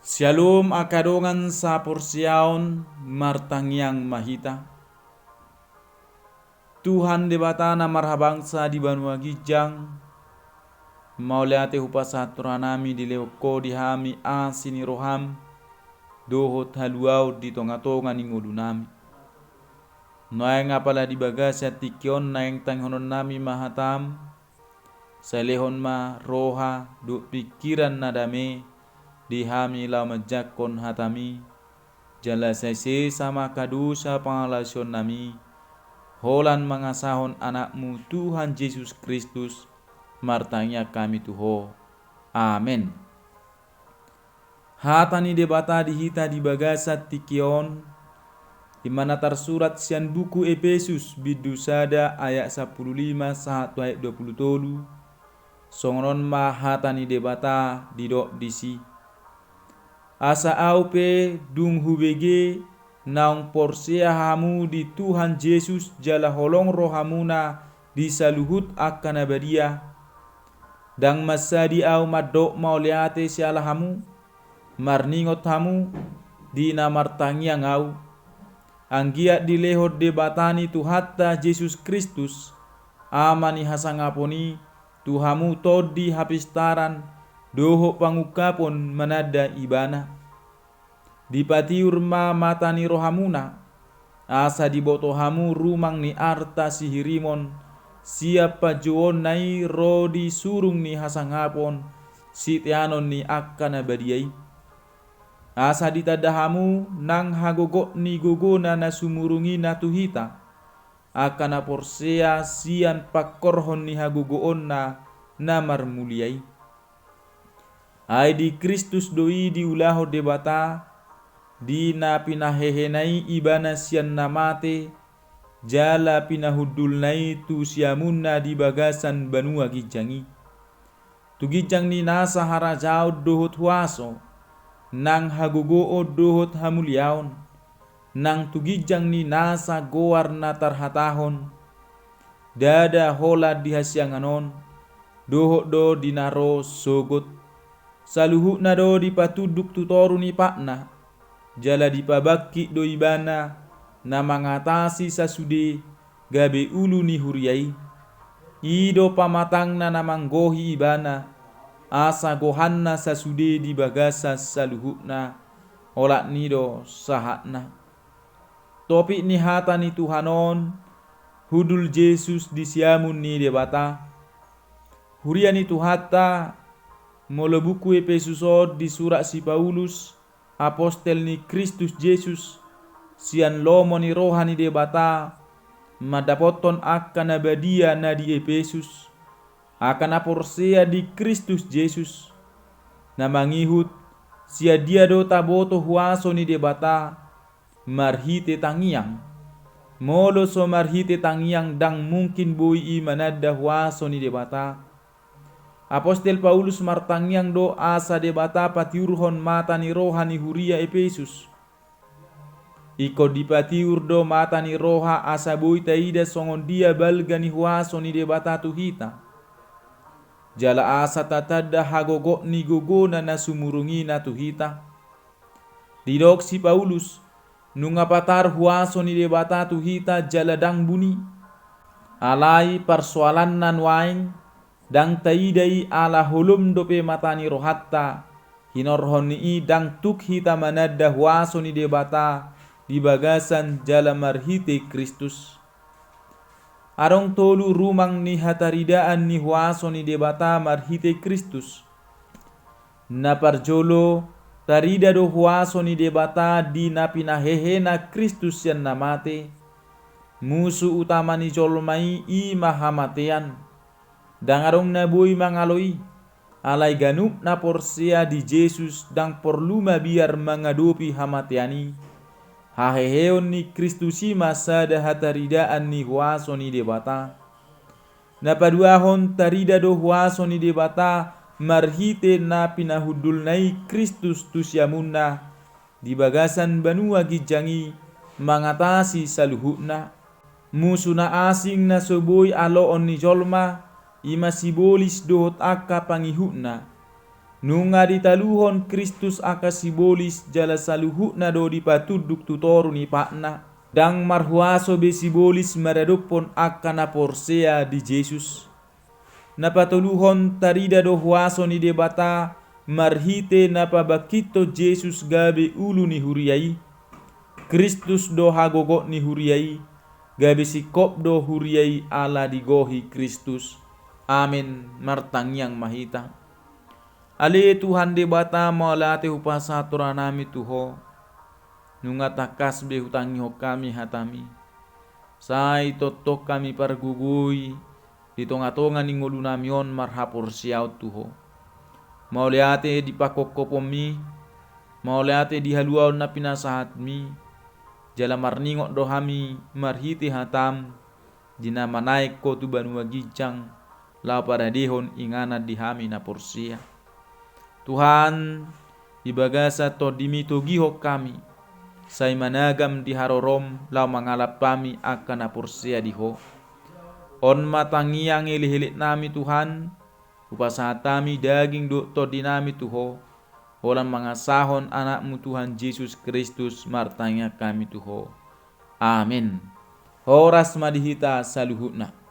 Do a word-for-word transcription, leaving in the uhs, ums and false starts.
Syalom, angka dongan saporseaon, martangiang ma hita. Tuhan Debata na marhabangsa di banua ginjang, mauliate hupasahat rohanami dilehon Ho di hami asi ni roham, dohot haluaon di tonga-tonga ni ngolunami. Nuaeng apala di bagasan tingki on naeng tangihononnami ma hatam, sai lehon ma roha dohot pingkiran na dame di hami laho manjangkon hatami, jala sai sesa ma angka dosa pangalaosionnami, holan mangasahon Anakmu Tuhan Jesus Kristus, martangiang hami tu Ho. Amen. Hata ni Debata di hita di bagasan tingki on, i ma na tarsurat sian buku Epesus bindu sada ayat sampulu lima sahat tu ayat dua pulu tolu, songon on ma hata ni Debata didok disi. Asa ahu pe dung hubege naung porsea hamu di Tuhan Jesus jala holong rohamuna di saluhut angka na badia. Ndang mansadi ahu mandok mauliate siala hamu, marningot hamu, di na martangiang ahu. Anggiat dilehon Debata ni Tuhanta Jesus Kristus, Ama ni hasangapon i, tu hamu tondi hapistaran, dohot pangungkapon mananda Ibana. Dipatiur ma mata ni rohamuna, asa diboto hamu rumang ni arta sihirimon, sian panjouonna i ro di surung ni hasangapon, siteanon ni angka na badia i. Asa ditanda hamu nang hagogot ni gogona na sumurung i na tu hita, angka na porsea sian pangkorhon ni hagogoonna na marmulia i. Ai di Kristus do i diulahon Debata, di na pinahehena i Ibana sian na mate, jala pinahundulna i tu siamunna di bagasan banua ginjang i. Tu ginjang ni nasa harajaon dohot huaso, nang hagogoon dohot hamuliaon, nang tu ginjang ni nasa goar na tarhatahon, ndada holan di hasiangan on, dohot do di na ro sogot. Saluhutna do dipatunduk tu toru ni patna, jala dipabangkit do Ibana na mangatasi sasude gabe ulu ni huria i. I do pamatangna na manggohi Ibana, asa gohanna sasude di bagasan saluhutna, olat ni do sahatna. Topik ni hata ni Tuhan on, hundul Jesus di siamun ni Debata. Huria ni Tuhanta, molo buku Epesus on disurat si Paulus, apostel ni Kristus Jesus, sian lomo ni roha ni Debata, mandapothon angka na badia na di Epesus, angka na porsea di Kristus Jesus, na mangihut, sian dia do taboto huaso ni Debata, marhite tangiang. Molo so marhite tangiang ndang mungkin boi i mananda huaso ni Debata. Apostel Paulus martangiang do asa Debata patiurhon mata ni roha ni huria Epesus. Ingkon dipatiur do mata ni roha asa boi taida songon dia balga ni huaso ni Debata tu hita. Jala asa tatanda hagogot ni gogona na sumurung i na tu hita. Didok si Paulus, nunga patar huaso ni Debata tu hita jala ndang buni. Alai parsoalanna nuaeng, ndang taida i ala holom dope mata ni rohanta, hinorhon ni i ndang tuk hita mananda huaso ni Debata di bagasan jala marhite Kristus. Adong tolu rumang ni hataridaan ni huaso ni Debata marhite Kristus. Na parjolo, tarida do huaso ni Debata di na pinahehena Kristus sian na mate. Musu utama ni jolma i, i ma hamatean. Ndang adong na boi mangalo i. Alai ganup na porsea di Jesus ndang porlu mabiar mangadopi hamatean i. Haheheon ni Kristus i ma sada hataridaan ni huaso ni Debata. Na paduahon, tarida do huaso ni Debata marhite na pinahundulna i Kristus tu siamunna di bagasan banua ginjang i mangatasi saluhutna. Musu na asing na so boi aloon ni jolma, i ma sibolis dohot angka pangihutna. Nunga ditaluhon Kristus angka sibolis jala saluhutna do dipatunduk tu toru ni patna. Ndang marhuaso be sibolis maradophon angka na porsea di Jesus. Na patoluhon, tarida do huaso ni Debata marhite na pabangkithon Jesus gabe ulu ni huria i. Kristus do hagogot ni huria i, gabe singkop do huria i ala digohi Kristus. Amen. Martangiang ma hita. Ale Tuhan Debata, mauliate hupasahat rohanami tu Ho. Nunga tangkas be hutangihon hami hatami. Sai tongtong hami pargogoi di tongatonga ni ngolunami on marhaporseaon tu Ho. Mauliate di pangkophopon-Mi, mauliate di haluaon na pinasahat-Mi, jala marningot do hami marhite hataM, di na manaek Ho tu banua ginjang, laho paradehon inganan di hami na porsea. Tuhan, di bagasan TondiMi togihon hami, sai managam di harorom laho mangalap hami angka na porsea di Ho. On ma tangiang elekeleknami Tuhan, hupasahat hami daging dohot tondinami tu Ho, holan mangasahon AnakMu Tuhan Jesus Kristus martangiang hami tu Ho. Amen. Horas ma di hita saluhutna.